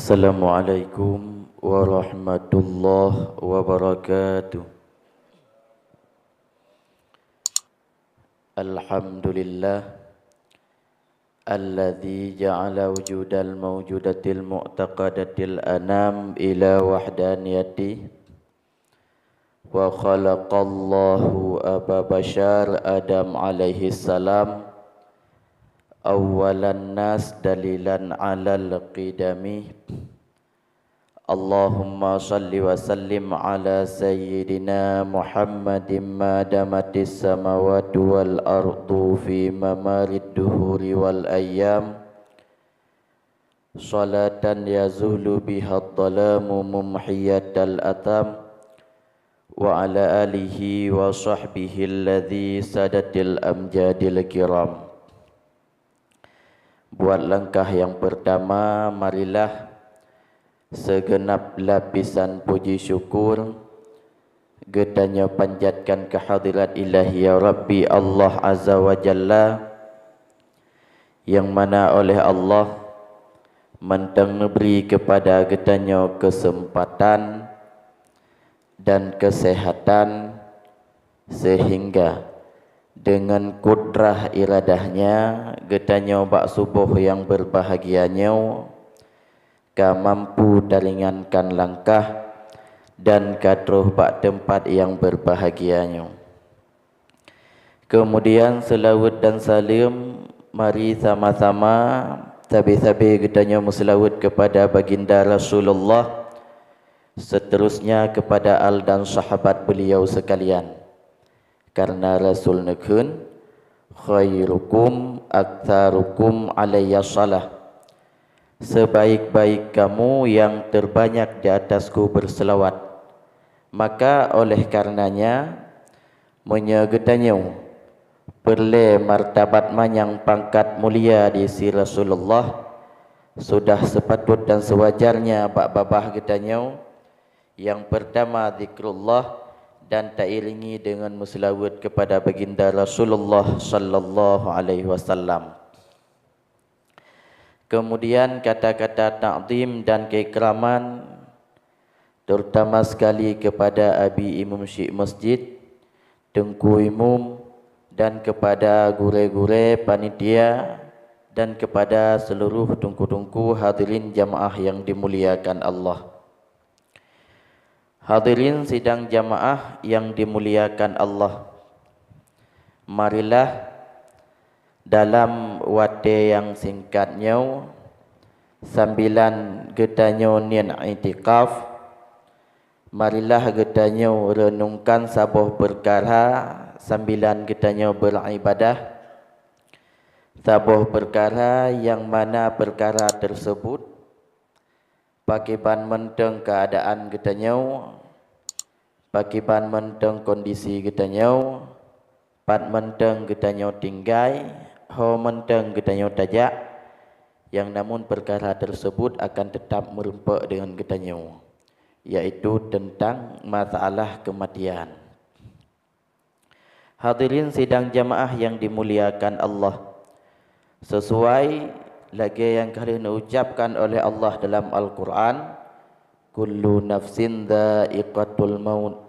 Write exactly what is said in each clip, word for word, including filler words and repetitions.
Assalamualaikum warahmatullahi wabarakatuh. Alhamdulillah, alladzi ja'ala wujudal maujudatil mu'taqadatil anam ila wahdaniyati, wa khalaqallahu Aba Bashar Adam alaihi salam awwalan nas dalilan alal qidami. Allahumma shalli wa sallim ala sayyidina Muhammadin ma damatis samawati wal ardu fi mamarid duhuri wal ayyam, salatan yazulu bihad dhalamu mumhiyatal atham, wa ala alihi wa sahbihi alladzi sadatil amjadil kiram. Buat langkah yang pertama, marilah segenap lapisan puji syukur geutanyoe panjatkan keu hadirat ilahiyah Rabbi Allah Azza wa Jalla, nyang mana oleh Allah mantong neubri keupada geutanyoe keuseumpatan dan keuseuhatan, seuhingga deungon kudrah iradah-Nya geutanyoe bak suboh nyang beubahgia nyoe ka mampu taringankan langkah dan ka troh bak teumpat nyang beubahgia nyoe. Keumudian seulaweuet dan saleuem mari sama-sama sabe-sabe geutanyoe meuseulaweuet keupada Baginda Rasulullah, seuterusnya keupada al dan sahabat beuliau seukalian. Kareuna Rasul neukheun, "Khairukum aktsarukum alayya shalah." Sebaik-baik kamu nyang teurbanyak di atasku beuseulaweuet. Maka oleh kareunanya, meunyoe geutanyoe peureulée martabat manyang pangkat mulia di sisi Rasulullah, sudah seupatôt dan seuwajarnya bak babah geutanyoe, nyang peurtama zikrullah dan tairingi deungon meuseulaweuet keupada Baginda Rasulullah sallallahu alaihi wasallam. Keumudian kata-kata takzim dan keuikraman, teurutama seukali keupada Abi Imum Syik Masjid, Teungku Imum, dan keupada gurée-gurée panitia, dan keupada seuluruh teungku-teungku hadirin jamaah nyang dimuliakan Allah. Hadirin sidang jamaah nyang dimuliakan Allah, marilah dalam watée nyang singkat nyoe, sambilan geutanyoe niet iktikaf, marilah geutanyoe reunungkan saboh peukara sambilan geutanyoe beuribadah, saboh peukara nyang mana peukara teuseubut, pakriban mantong keuadaan geutanyoe, pakriban mantong kondisi geutanyoe, pat mantong geutanyoe tinggai, ho mantong geutanyoe tajak, nyang namun peukara teuseubut akan teutab meurumpok deungon geutanyoe, yaitu teuntang masalah keumatian. Hadirin sidang jamaah nyang dimuliakan Allah, sisuai lagée nyang ka lheueh neucapkan oleh Allah dalam Al-Qur'an, "Kullu nafsin dzaiqatul maut."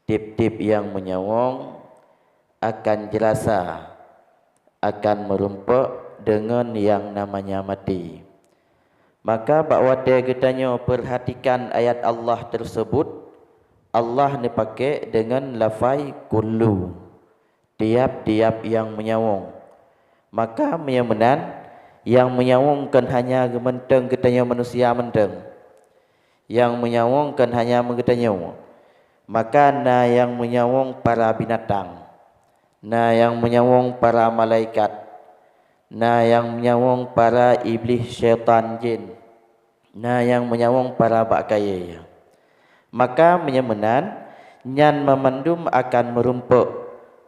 Tieb-tieb nyang meunyawöng akan jirasa, akan meurumpok deungon nyang namanya maté. Maka bak watée geutanyoe peurhatikan ayat Allah teuseubut, Allah neupake deungon lafai kullu, tiab-tiab nyang meunyawöng. Maka meunyoe meunan, nyang meunyawöng kon hanya geumantong geutanyoe manusia mantong. Nyang meunyawöng kon hanya meugeutanyoe, maka na nyang meunyawöng para binatang, na nyang meunyawöng para malaikat, na nyang meunyawöng para iblih syaitan jin, na nyang meunyawöng para bak kayée. Maka meunyoe meunan, nyan banmandum akan meurumpok,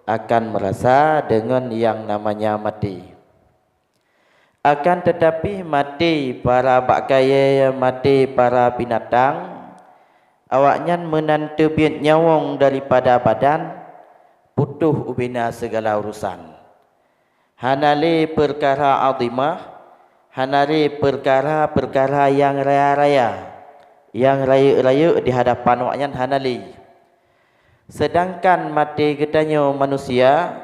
akan meurasa deungon nyang namanya maté. Akan teutapi maté para bak kayée, maté para binatang, awaknyan meunan teubiet nyawöng daripada badan, putôh ubena sigala urosan. Hana lé peukara azimah, Hana lé peukara-peukara nyang raya-raya, nyang rayeuk-rayeuk di hadapan awaknyan hana lé. Seudangkan maté geutanyoe manusia,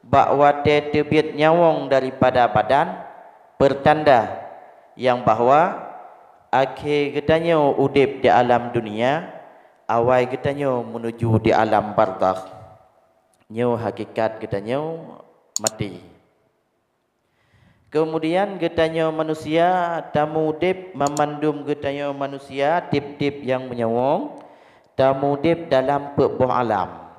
bak watée teubiet nyawöng daripada badan, peurtanda nyang bahwa akhé geutanyoe udeb di alam dunia, awai geutanyoe meunuju di alam barzakh. Nyoe hakikat geutanyoe maté. Keumudian geutanyoe manusia tamudeb, mamandum geutanyoe manusia tieb-tieb nyang meunyawöng, tamudeb dalam peuet boh alam.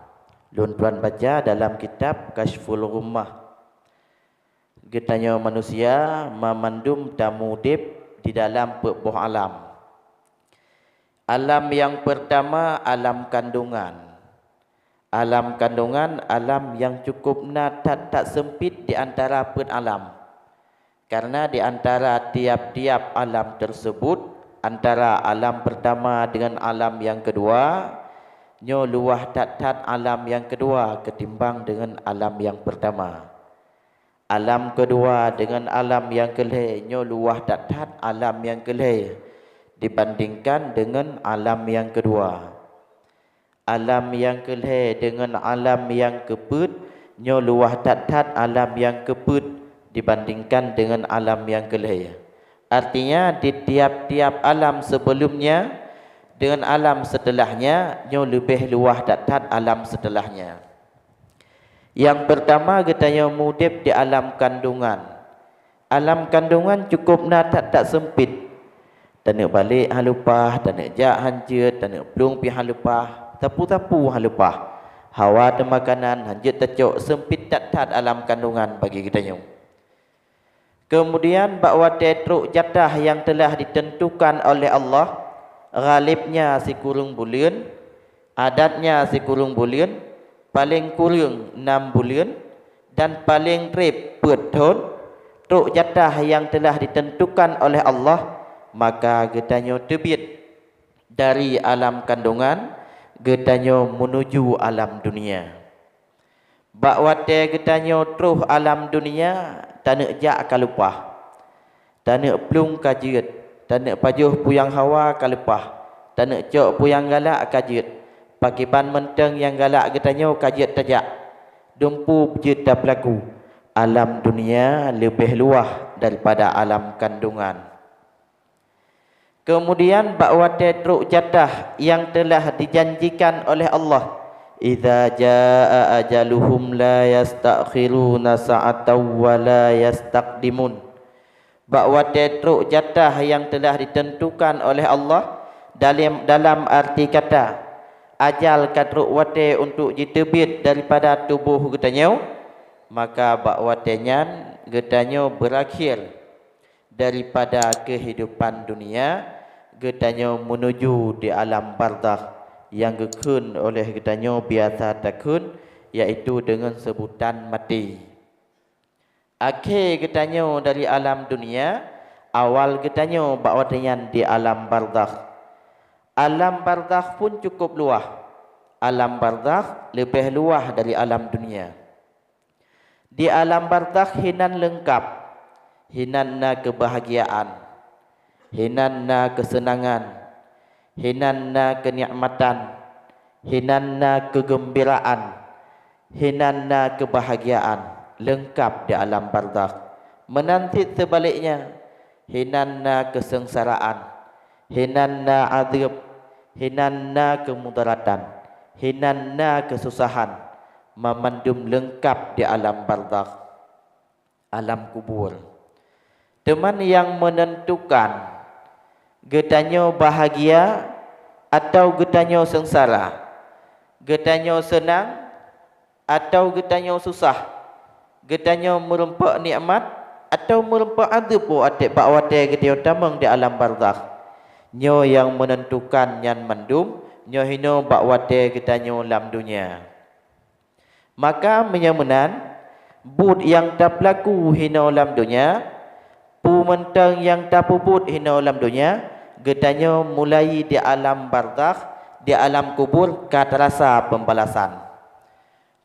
Lôn tuan baca dalam kitab Kasyful Ghummah. Geutanyoe manusia mamandum tamudeb di dalam peuet boh alam. Alam nyang peurtama, alam kandongan. Alam kandongan, alam nyang cukup na that-that seumpit di antara peuet alam. Karena di antara tiab-tiab alam teuseubut, antara alam peurtama deungon alam nyang keudua, nyoe luwah that-that alam nyang keudua keutimbang deungon alam nyang peurtama. Alam keudua deungon alam nyang keulhée nyoe luwah that-that alam nyang keulhée dibandingkan deungon alam nyang keudua. Alam nyang keulhée deungon alam nyang keupeuet nyoe luwah that-that alam nyang keupeuet dibandingkan deungon alam nyang keulhée. Artinya, di tiab-tiab alam sebelumnya deungon alam setelahnya nyoe leubeh luwah that-that alam setelahnya. Nyang peurtama, geutanyoe mudeb di alam kandongan. Alam kandongan cukup na that-that seumpit. Taneuk balek han leupah, taneuk jak han jeuet, taneuk plueng pih han leupah, tapu-tapu han leupah. Hawa teumakanan han jeuet tacok, seumpit that-that alam kandongan bagi geutanyoe. Keumudian bak watée trok jatah nyang teulah ditentukan oleh Allah, ghalibnya sikureueng buleuen, adatnya sikureueng buleuen, paleng kureueng nam buleuen, dan paleng treb peuet thon, trok jatah nyang teulah ditentukan oleh Allah, maka geutanyoe teubiet dari alam kandongan, geutanyoe meunuju alam dunia. Bak watée geutanyoe troh alam dunia, taneuk jak ka leupah, taneuk plueng ka jeuet, taneuk pajoh peue nyang hawa ka leupah, taneuk cok peue nyang galak ka jeuet, pakriban mantong nyang galak geutanyoe ka jeuet tajak, dumpeue jeuet tapeulaku. Alam dunia leubeh luwah daripada alam kandongan. Keumudian bak watée trok jatah nyang teulah dijanjikan oleh Allah, "Idza jaa ajaluhum la yasta'khiruna sa'atan wa la yastaqdimun." Bak watée trok jatah nyang teulah ditentukan oleh Allah, dalam, dalam arti kata, ajal ka trok watée untuk jiteubiet daripada tuboh geutanyoe, maka bak watée nyan geutanyoe beurakhir daripada keuhidupan dunia, geutanyoe meunuju di alam barzakh nyang geukheun oleh geutanyoe biasa takheun, yaitu deungon seubutan maté. Akhé geutanyoe dari alam dunia, awal geutanyoe bak watée nyan di alam barzakh. Alam barzakh pun cukup luwah. Alam barzakh leubeh luwah dari alam dunia. Di alam barzakh hinan leungkab, hinan na keubahgiaan, hinan na keuseunangan, hinan na keunikmatan, hinan na keugeumbiraan, hinan na keubahgiaan, leungkab di alam barzakh. Meunan cit seubaliknya, hinan na keuseungsaraan, hinan na adeueb, hinan na keumudaratan, hinan na keususahan, mamandum leungkab di alam barzakh, alam kubur. Teuma nyang meunentukan geutanyoe bahgia atawa geutanyoe seungsara, geutanyoe seunang atawa geutanyoe susah, geutanyoe meurumpok nikmat atawa meurumpok adeueb bak watée, bak watée geutanyoe tamong di alam barzakh. Nyoe nyang meunentukan nyan mandum, nyoe hinoe bak watée geutanyoe lam dunia. Maka meunyoe meunan, buet nyang tapeulaku hinoe lam dunia, peue mantong nyang tapeubuet hinoe lam dunia, geutanyoe mulai di alam barzakh, di alam kubur ka tarasa peubalasan.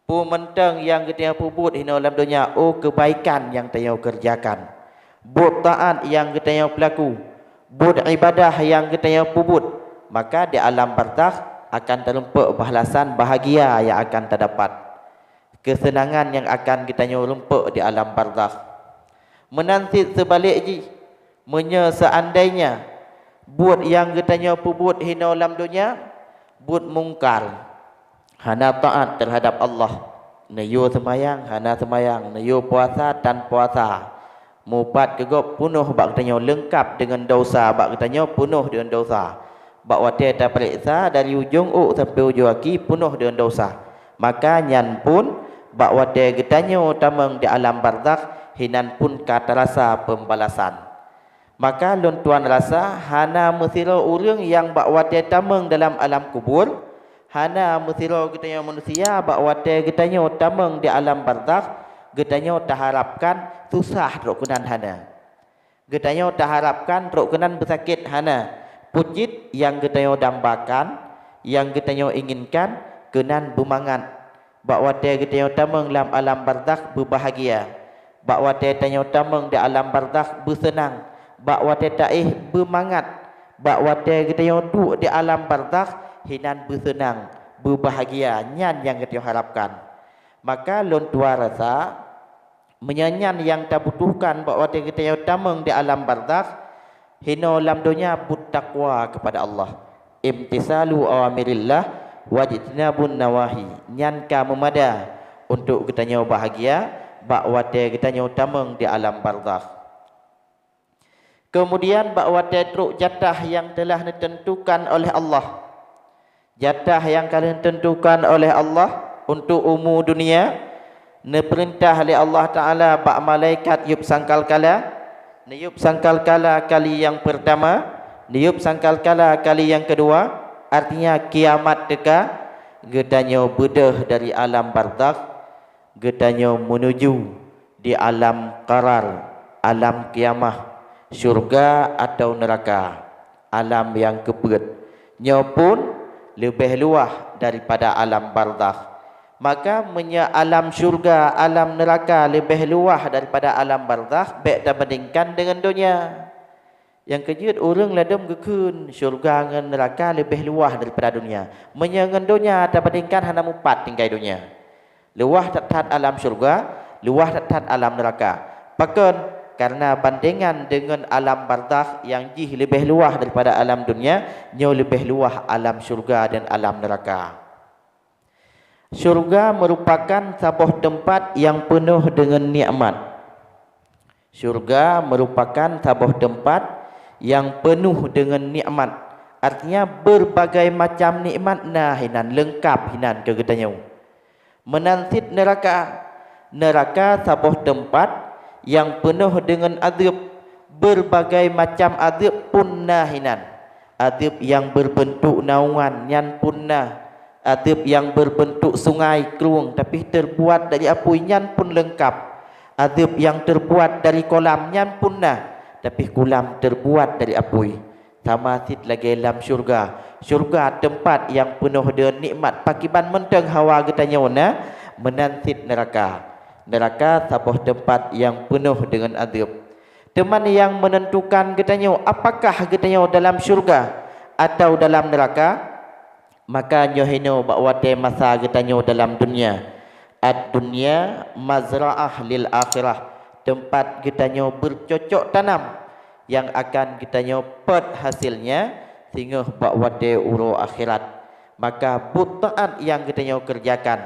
Peue mantong nyang geutanyoe peubuet hinoe lam dunia, oh keubaikan nyang tanyoe keureujakan, buet taát nyang geutanyoe peulaku, buet ibadah nyang geutanyoe peubuet, maka di alam barzakh akan tarumpok balasan bahagia nyang akan tadapat. Keuseunangan nyang akan geutanyoe rumpok di alam barzakh. Meunan cit seubalek jih, meunyoe seuandainya buet nyang geutanyoe peubuet hinoe lam donya, buet mungkar, hana taát teuhadab Allah, neuyue seumayang hana seumayang, neuyue puasa tan puasa, mupat keu gob peunoh bak geutanyoe leungkab deungon desya, bak geutanyoe peunoh deungon desya. Bak watée tapareksa dari ujong ôk sampoe ujong aki peunoh deungon desya. Maka nyan pun bak watée geutanyoe tamong di alam barzakh hinan pun ka tarasa peubalasan. Maka lôn tuan rasa hana meusidroe ureuëng nyang bak watée tamong dalam alam kubur, hana meusidroe geutanyoe manusia bak watée geutanyoe tamong di alam barzakh, geutanyoe taharapkan susah trok keunan, hana. Geutanyoe taharapkan trok keunan beusakét, hana. Peuet cit nyang geutanyoe dambakan, nyang geutanyoe inginkan, keunan beumangat. Bak watée geutanyoe tamong lam alam barzakh beubahagia. Bak watée tanyoe tamong di alam barzakh beuseunang. Bak watée taéh beumangat. Bak watée geutanyoe duek di alam barzakh hinan beuseunang, beubahagia, nyan nyang geutanyoe harapkan. Maka lôn tuan rasa, meunyoe nyan nyang tabutuhkan bak watée geutanyoe tamong di alam barzakh, hinoe lam donya buet takwa keupada Allah, imtisalu awamirillah wajtinabun nawahi, nyan ka meumada untuk geutanyoe bahagia bak watée geutanyoe tamong di alam barzakh. Keumudian bak watée trok jatah nyang teulah neuteuntukan oleh Allah. Jatah nyang ka lheueh neuteuntukan oleh Allah untuk umu dunia, neupeurintah lé Allah Taala bak malaikat yub sangkakala, neuyub sangkakala kali nyang peurtama, neuyub sangkakala kali nyang keudua, artinya kiamat teuka, geutanyoe beudôh dari alam barzakh, geutanyoe meunuju di alam qarar, alam kiamah, syurga atawa neuraka, alam nyang keupeuet. Nyoe pun leubeh luwah daripada alam barzakh. Maka meunyoe alam syurga, alam neuraka leubeh luwah daripada alam barzakh, bék tabandingkan deungon donya. Nyang keujeuet ureuëng ladom geukheun syurga ngon neuraka leubeh luwah daripada donya. Meunyoe ngon donya tabandingkan hana mupat tinggai donya. Luwah that-that alam syurga, luwah that-that alam neuraka. Pakon? Kareuna bandengan deungon alam barzakh nyang jih leubeh luwah daripada alam donya, nyoe leubeh luwah alam syurga dan alam neuraka. Syurga meurupakan saboh teumpat nyang peunoh deungon nikmat. Syurga meurupakan saboh teumpat nyang peunoh deungon nikmat, artinya beurbagai macam nikmat na hinan, leungkab hinan keu geutanyoe. Meunan cit neuraka. Neuraka saboh teumpat nyang peunoh deungon adeueb, beurbagai macam adeueb pun na hinan. Adeueb nyang beurbeuntuk naungan nyan pun na. Adeueb nyang beurbeuntuk sungai, krueng, tapi teurbuat dari apui nyan pun leungkab. Adeueb nyang teurbuat dari kolam nyan pun na, tapi kolam teurbuat dari apui. Sama cit lagée lam syurga. Syurga teumpat nyang peunoh deungon nikmat, pakriban mantong hawa geutanyoe na, meunan cit neuraka. Neuraka saboh teumpat nyang peunoh deungon adeueb. Teuma nyang meunentukan geutanyoe, apakah geutanyoe dalam syurga atawa dalam neuraka? Maka nyoe hinoe bak watée masa geutanyoe dalam dunia. Ad-dunya mazra'ah lil akhirah, teumpat geutanyoe beucocok tanam, nyang akan geutanyoe peuet hasilnya singoh bak watée uroe akhirat. Maka buet taát nyang geutanyoe keureujakan,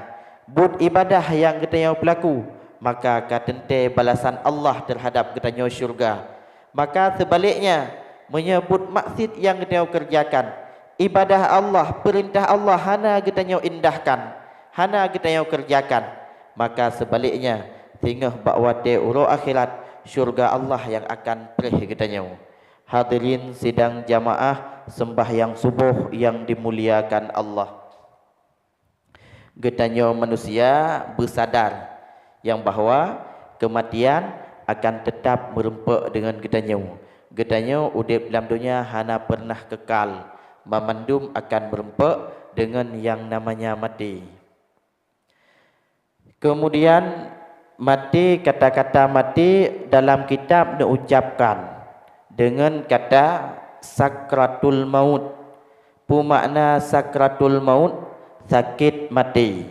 buet ibadah nyang geutanyoe peulaku, maka ka teuntée balasan Allah teuhadab geutanyoe syurga. Maka seubaleknya, meunyoe buet maksiet nyang geutanyoe keureujakan, ibadah Allah, peurintah Allah hana geutanyoe indahkan, hana geutanyoe keureujakan, maka seubaleknya, singoh bak watée uroe akhirat, syurga Allah nyang akan preh geutanyoe. Hadirin sidang jamaah seumbahyang suboh nyang dimuliakan Allah. Geutanyoe manusia beusadar nyang bahwa keumatian akan teutab meurumpok deungon geutanyoe. Geutanyoe udeb lam donya hana peureunah keukal, banmandum akan meurumpok deungon nyang namanya maté. Keumudian, Maté, kata-kata maté dalam kitab neucapkan deungon kata sakratul maut. Peue makna sakratul maut? Sakét maté.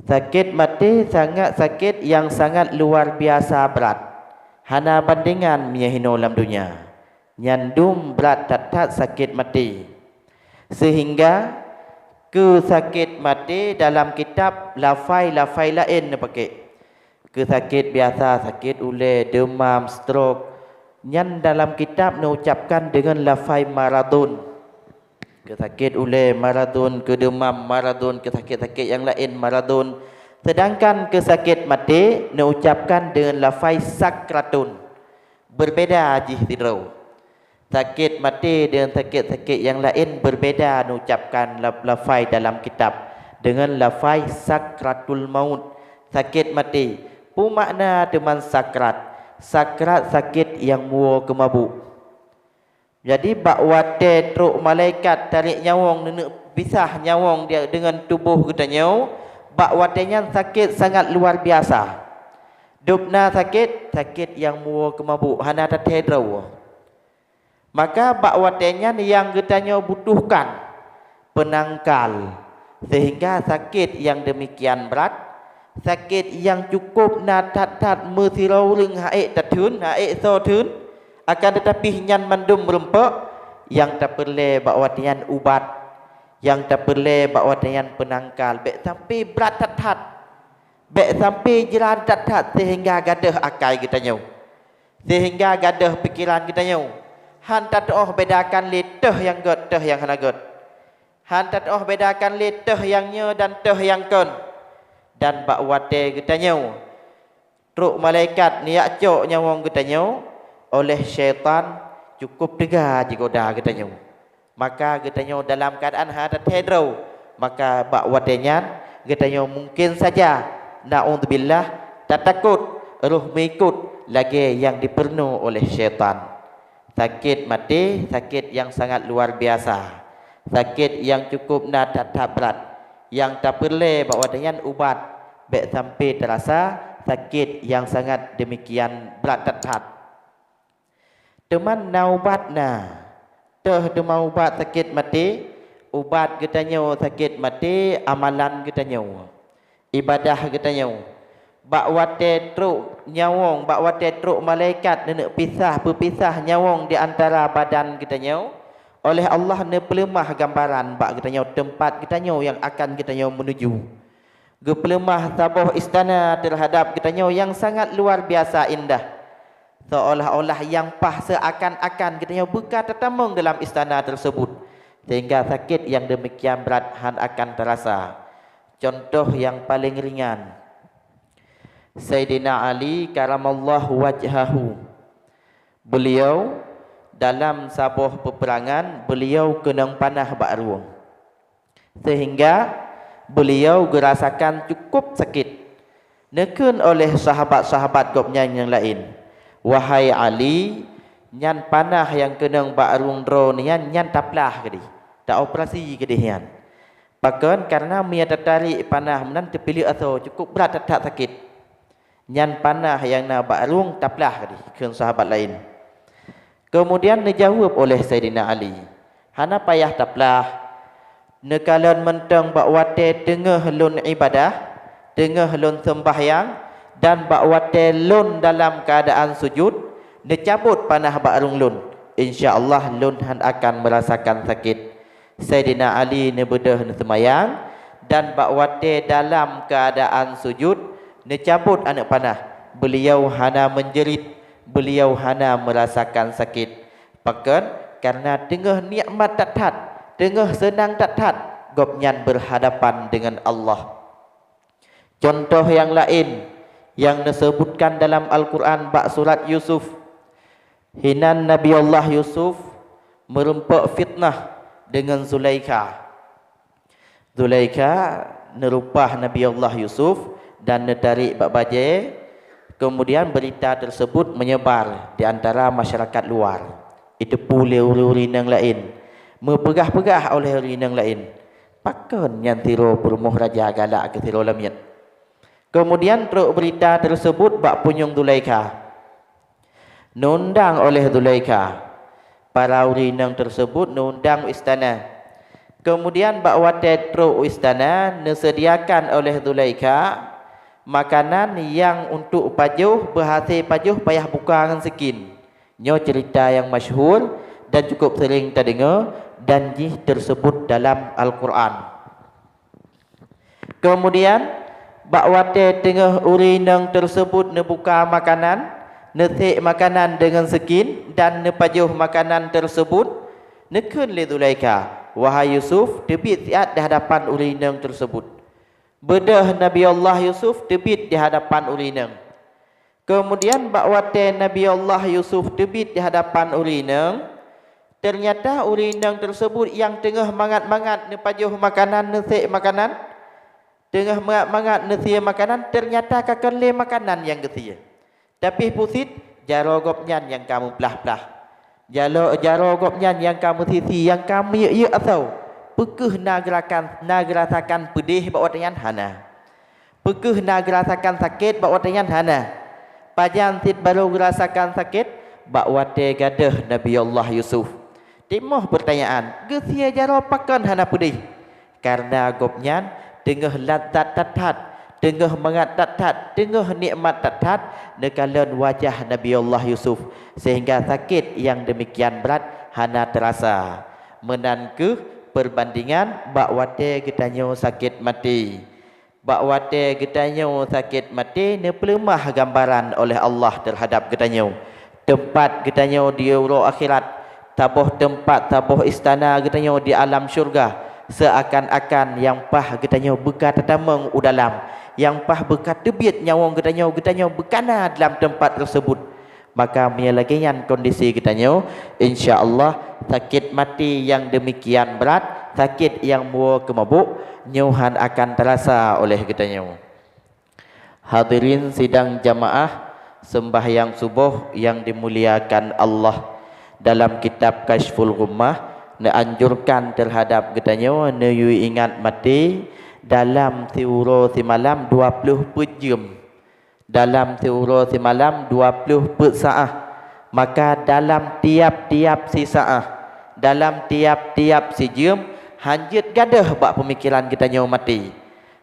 Sakét maté sangat sakét nyang sangat luar biasa brat. Hana bandengan meunyoe hinoe lam donya. Nyan dum brat that-that sakét maté. Seuhingga keu sakét maté dalam kitab lafai-lafai laén neupaké. Keu sakét biasa, sakét ulée, deumam, stroke, nyan dalam kitab neucapkan deungon lafai maradun. Keu sakét ulée maradun, keu deumam maradun, keu sakét-sakét nyang laén maradun. Seudangkan keu sakét maté neucapkan deungon lafai sakratun. Beubeda jih sidroe. Sakét maté deungon sakét-sakét nyang laén beubeda neucapkan la-, lafai dalam kitab deungon lafai sakratul maut. Sakét maté, peue makna teuma sakrat? Sakrat sakét nyang muwoe keumabuk. Jadi, bak watée trok malaikat tarek nyawöng, neuneuk pisah nyawöng di-, deungon tuboh geutanyoe, bak watée nyan sakét sangat luar biasa. Dubna sakét, sakét nyang muwoe keumabuk, hana tathée droe. Maka bak watée nyan nyang geutanyoe butuhkan peunangkal, seuhingga sakét nyang deumikian brat, sakét nyang cukup na that-that meusidroe ureuëng han ék tatheun, han ék soe theun, akan teutapi nyan mandum meurumpok, nyang tapeureulée bak watée nyan ubat, nyang tapeureulée bak watée nyan peunangkal, bék sampai brat that-that, bék sampai jra that-that seuhingga gadôh akai geutanyoe. Seuhingga gadôh pikeran geutanyoe, han tateuoh bedakan lé toh nyang gét, toh nyang hana gét. Han tateuoh bedakan lé toh nyang nyoe dan toh nyang kon. Dan bak watée geutanyoe trok malaikat neujak cok nyawöng geutanyoe, oleh syaitan cukup teuga jigoda geutanyoe. Maka geutanyoe dalam keuadaan hana tathée droe, maka bak watée nyan geutanyoe mungken saja, naudzubillah, tatakot, roh meuikot lagée nyang jipeurunoe oleh syaitan. Sakét maté, sakét nyang sangat luar biasa. Sakét nyang cukup na that-that brat. Nyang tapeureulée bak watée nyan ubat, bék sampai tarasa sakét nyang sangat deumikian brat that-that. Teuma na ubat na. Toh teuma ubat sakét maté? Ubat geutanyoe sakét maté, amalan geutanyoe, ibadah geutanyoe. Bak watée trok nyawöng, bak watée trok malaikat neuneuk pisah, peupisah nyawöng di antara badan geutanyoe, oleh Allah neupeuleumah gambaran bak geutanyoe teumpat geutanyoe nyang akan geutanyoe meunuju. Geupeuleumah saboh istana teuhadap geutanyoe nyang sangat luar biasa indah. Seolah-olah nyang paih seuakan-akan geutanyoe beuka tatamong dalam istana teuseubut, seuhingga sakét nyang deumikian brat han akan tarasa. Cuntoh nyang paleng ringan, Saidina Ali karamallahu wajhahu. Beuliau dalam saboh peupeurangan, beuliau keunong panah bak rueng. Seuhingga beuliau geurasakan cukup sakét. Neukheun oleh sahabat-sahabat gobnyan nyang laén, "Wahai Ali, nyan panah nyang keunong bak rueng droe nyan, nyan taplah keudeh, taoperasi keudeh nyan. Pakon? Kareuna meunyo tatarek panah meunan teupileuk asoe, cukup brat that-that sakét. Nyan panah nyang na bak rueng taplah keudeh," kheun sahabat laén. Keumudian neujaweueb oleh Saidina Ali, "Hana payah taplah. Neukalon mantong bak watée teungoh lôn iébadah, teungoh lôn seumbahyang, dan bak watée lôn dalam keuadaan sujut, neucabot panah bak rueng lôn. Insya Allah lôn hán akan meurasakan sakét." Saidina Ali neubeudôh neuseumayang, dan bak watée dalam keuadaan sujut, neucabot aneuëk panah. Beuliau hana meunjeurit, beuliau hana meurasakan sakét. Pakon? Kareuna teungoh nikmat that-that, teungoh seunang that-that, gobnyan beurhadapan deungon Allah. Cuntoh nyang laén nyang neuseubutkan dalam Al-Qur'an bak surat Yusuf, hinan Nabi Allah Yusuf meurumpok fitnah deungon Zulaikha. Zulaikha neurupah Nabi Allah Yusuf dan neutarek bak bajée, keumudian beurita teuseubut meunyebar di antara masyarakat luwa. Jiteupeue lé ureuëng-ureuëng nyang laén, meupeugah-peugah oleh ureuëng nyang laén, "Pakon nyan sidroe peurumoh raja galak keu sidroe lamiet?" Keumudian trok beurita teuseubut bak punyueng Zulaikha. Neuundang oleh Zulaikha. Para ureuëng inong teuseubut neuundang u istana. Keumudian bak watée trok u istana, neuseudiakan oleh Zulaikha makanan nyang untuk pajoh, beuhasé pajoh payah buka ngon sikin. Nyoe ceurita nyang masyhur dan cukup seuring tadeungoe dan jih teuseubut dalam Al-Qur'an. Keumudian, bak watée teungoh ureuëng inong teuseubut neubuka makanan, neusék makanan deungon sikin dan neupajoh makanan teuseubut, neukheun lé Zulaikha, "Wahai Yusuf, teubiet siat di hadapan ureuëng inong teuseubut." Beudôh Nabi Allah Yusuf teubiet di hadapan ureuëng inong. Keumudian bak watée Nabi Allah Yusuf teubiet di hadapan ureuëng inong, teunyata ureuëng inong teuseubut nyang teungoh mangat-mangat neupajoh makanan, neusék makanan, teungoh mangat-mangat neusie makanan, teunyata ka kon lé makanan nyang geusie. Tapi pusit, jaroe gobnyan nyang ka meuplah-plah. Jalo-, jaroe gobnyan nyang ka meusisi, nyang ka meuyeuek-yeuek asoe. Peu kheueh na geurakan, na geurasakan peudeh bak watée nyan? Hana. Peu kheueh na geurasakan sakét bak watée nyan? Hana. Pajan cit barô geurasakan sakét? Bak watée gadôh Nabi Allah Yusuf. Timoh peurtanyaan, geusie jaroe pakon hana peudeh? Kareuna gobnyan teungoh lazat that-that, teungoh mangat that-that, teungoh nikmat that-that, neukalon wajah Nabi Allah Yusuf, sehingga sakét nyang deumikian brat hana teurasa. Meunan kheueh peurbandingan bak watée geutanyoe sakét maté. Bak watée geutanyoe sakét maté, neupeuleumah gambaran oleh Allah teuhadab geutanyoe. Teumpat geutanyoe di uroe akhirat, saboh teumpat, saboh istana geutanyoe di alam syurga, seuakan-akan nyang paih geutanyoe beuka tatamong u dalam, nyang paih beuka teubiet nyawöng geutanyoe, geutanyoe beuka na dalam teumpat teuseubut. Maka meunyoe lagée nyan kondisi geutanyoe, insya Allah sakét maté nyang deumikian brat, sakét nyang meuwoe keu mabök, nyoe hán akan teurasa oleh geutanyoe. Hadirin sidang jamaah seumbahyang suboh nyang dimuliakan Allah, dalam kitab Kasyful Ghummah neuanjurkan teuhadab geutanyoe neuyue ingat maté dalam siuroe simalam dua ploh peuet jeuem. Dalam siuroe simalam dua ploh peuet saáh, maka dalam tiab-tiab sisaáh, dalam tiab-tiab sijeuem, hán jeuet gadôh bak peumikeran geutanyoe maté.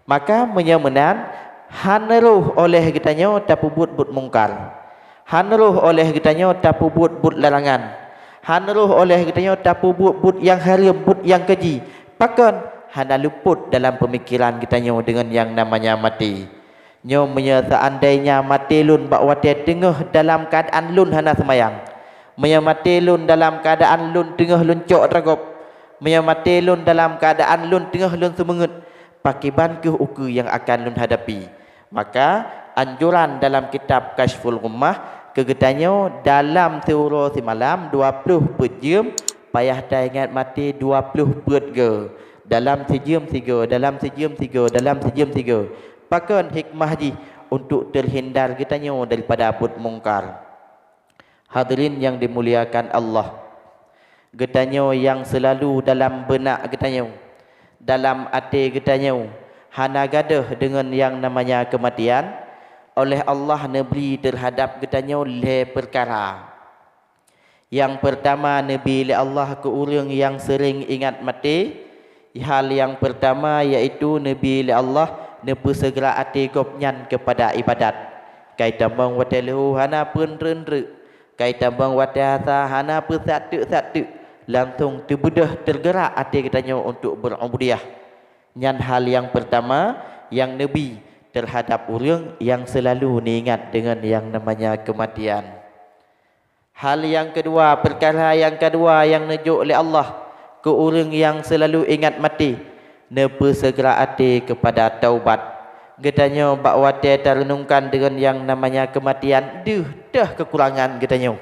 Maka meunyoe meunan, hán rhoh oleh geutanyoe tapeubuet buet mungkar. Hán rhoh oleh geutanyoe tapeubuet buet larangan. Hán rhoh oleh geutanyoe tapeubuet buet nyang hareuem, buet nyang keji. Pakon? Hana lupot dalam peumikeran geutanyoe deungon nyang namanya maté. Nyoe meunyoe seuandainya maté lôn bak watée teungoh dalam keuadaan lôn hana seumayang, meunyoe maté lôn dalam keuadaan lôn teungoh lôn cok droe gob, meunyoe maté lôn dalam keuadaan lôn teungoh lôn seumeungeuet, pakriban kheueh ukeue nyang akan lôn hadapi? Maka, anjuran dalam kitab Kasyful Ghummah keu geutanyoe dalam siuroe simalam dua ploh peuet jeuem, payah taingat maté dua ploh peuet goe, dalam sijeuem sigoe, dalam sijeuem sigoe, dalam sijeuem sigoe. Pakon hikmah jih? Untuk teuhindar geutanyoe daripada buet mungkar. Hadirin nyang dimuliakan Allah, geutanyoe nyang seulalu dalam beunak geutanyoe, dalam até geutanyoe, hana gadôh deungon nyang namanya keumatian, oleh Allah neubri teuhadab geutanyoe lhée peukara. Nyang peurtama neubi lé Allah keu ureuëng nyang seuring ingat maté. Hal nyang peurtama yaitu neubi lé Allah neupeuseugera até gobnyan keupada iébadat. Kai tamong watée leuhô hana peunreuk-reuk, kai tamong watée asa hana peusat teuk-sat teuk, langsong teubeudôh teugerak até geutanyoe untuk beur'ubudiyah. Nyan hal nyang peurtama nyang neubi teuhadab ureuëng nyang seulalu neuingat deungon nyang namanya keumatian. Hal nyang keudua, peukara nyang keudua nyang neujok lé Allah keu ureuëng nyang seulalu ingat maté, neupeuseugera até keupada taubat. Geutanyoe bak watée tareunungkan deungon nyang namanya keumatian, deuh teuh keukurangan geutanyoe,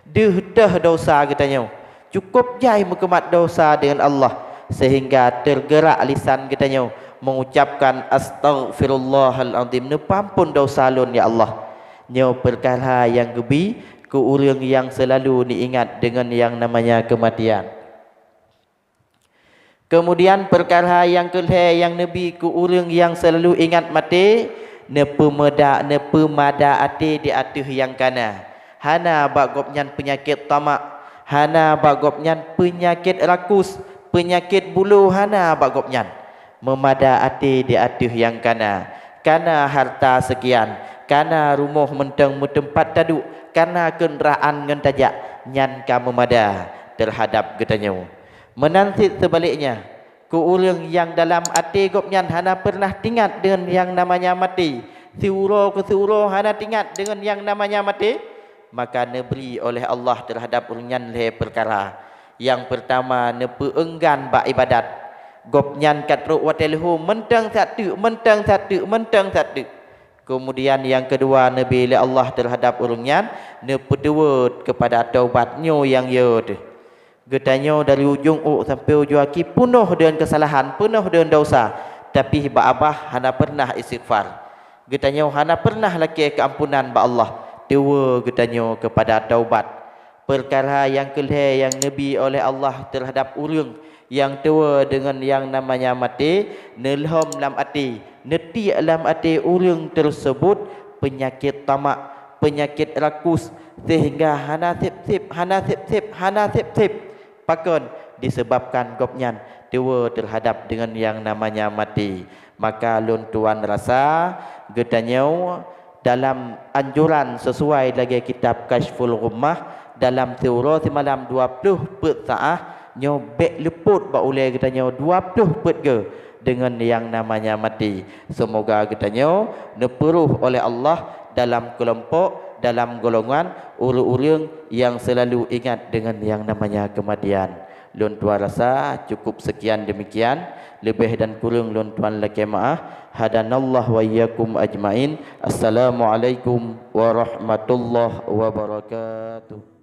deuh teuh desya geutanyoe. Cukôp jai meukeumat desya deungon Allah, seuhingga teugerak lisan geutanyoe meuucapkan, "Astaghfirullahal azim, neupeuampon desya lôn, ya Allah." Nyoe peukara nyang geubi keu ureuëng nyang seulalu neuingat deungon nyang namanya keumatian. Keumudian, peukara nyang keu lhée nyang neubi keu ureuëng nyang seulalu ingat maté, Neupeumada, neupeumada até di ateueh nyang kana. Hana bak gobnyan peunyakét tamak, hana bak gobnyan peunyakét rakus, peunyakét bulo hana bak gobnyan. Meumada até di ateueh nyang kana. Kana harta seukian, kana rumoh mantong meuteumpat taduek, kana keundaraan ngon tajak, nyan ka meumada teuhadab geutanyoe. Meunan cit seubaliknya, keu ureuëng nyang dalam até gobnyan hana peureunah teuingat deungon nyang namanya maté, siuroe keu siuroe hana teuingat deungon nyang namanya maté, maka neubri oleh Allah teuhadab ureuëng nyan lhée peukara. Nyang peurtama, neupeueunggan bak iébadat. Gobnyan ka trok watée leuhô mantong sateuk, mantong sateuk, mantong sateuk. Keumudian nyang keudua, neubri lé Allah teuhadab ureuëng nyan neupeutuwot keupada taubat nyoe nyang yo teuh. Geutanyoe dari ujong ôk sampoe ujong aki peunoh deungon keusalahan, peunoh deungon desya, tapi bak babah hana peureunah istighfar. Geutanyoe hana peureunah lakée keuampunan bak Allah, tuwö geutanyoe keupada taubat. Peukara nyang keulhée nyang neubri oleh Allah teuhadab ureuëng nyang tuwö deungon nyang namanya maté, neulhom lam até, neutiek lam até ureuëng teuseubot peunyakét tamak, peunyakét rakus, seuhingga hana sép-sép, hana sép-sép, hana sép-sép. Pakon? Disebabkan gobnyan tuwö teuhadab deungon nyang namanya maté. Maka lôn tuan rasa geutanyoe dalam anjuran sisuai lagée kitab Kasyful Ghummah, dalam siuroe simalam dua ploh peuet saát, nyoe bék leupot bak ulée geutanyoe dua ploh peuet geu deungon nyang namanya maté. Seumoga geutanyoe neupeuroh oleh Allah dalam keulompok, dalam golongan ureuëng-ureuëng nyang seulalu ingat deungon nyang namanya keumatian. Lôn tuan rasa cukup seukian deumikian, leubeh dan kureueng lôn tuan lakée meuáh. Hadanallahu wa iyyakum ajmain. Assalamualaikum warahmatullahi wabarakatuh.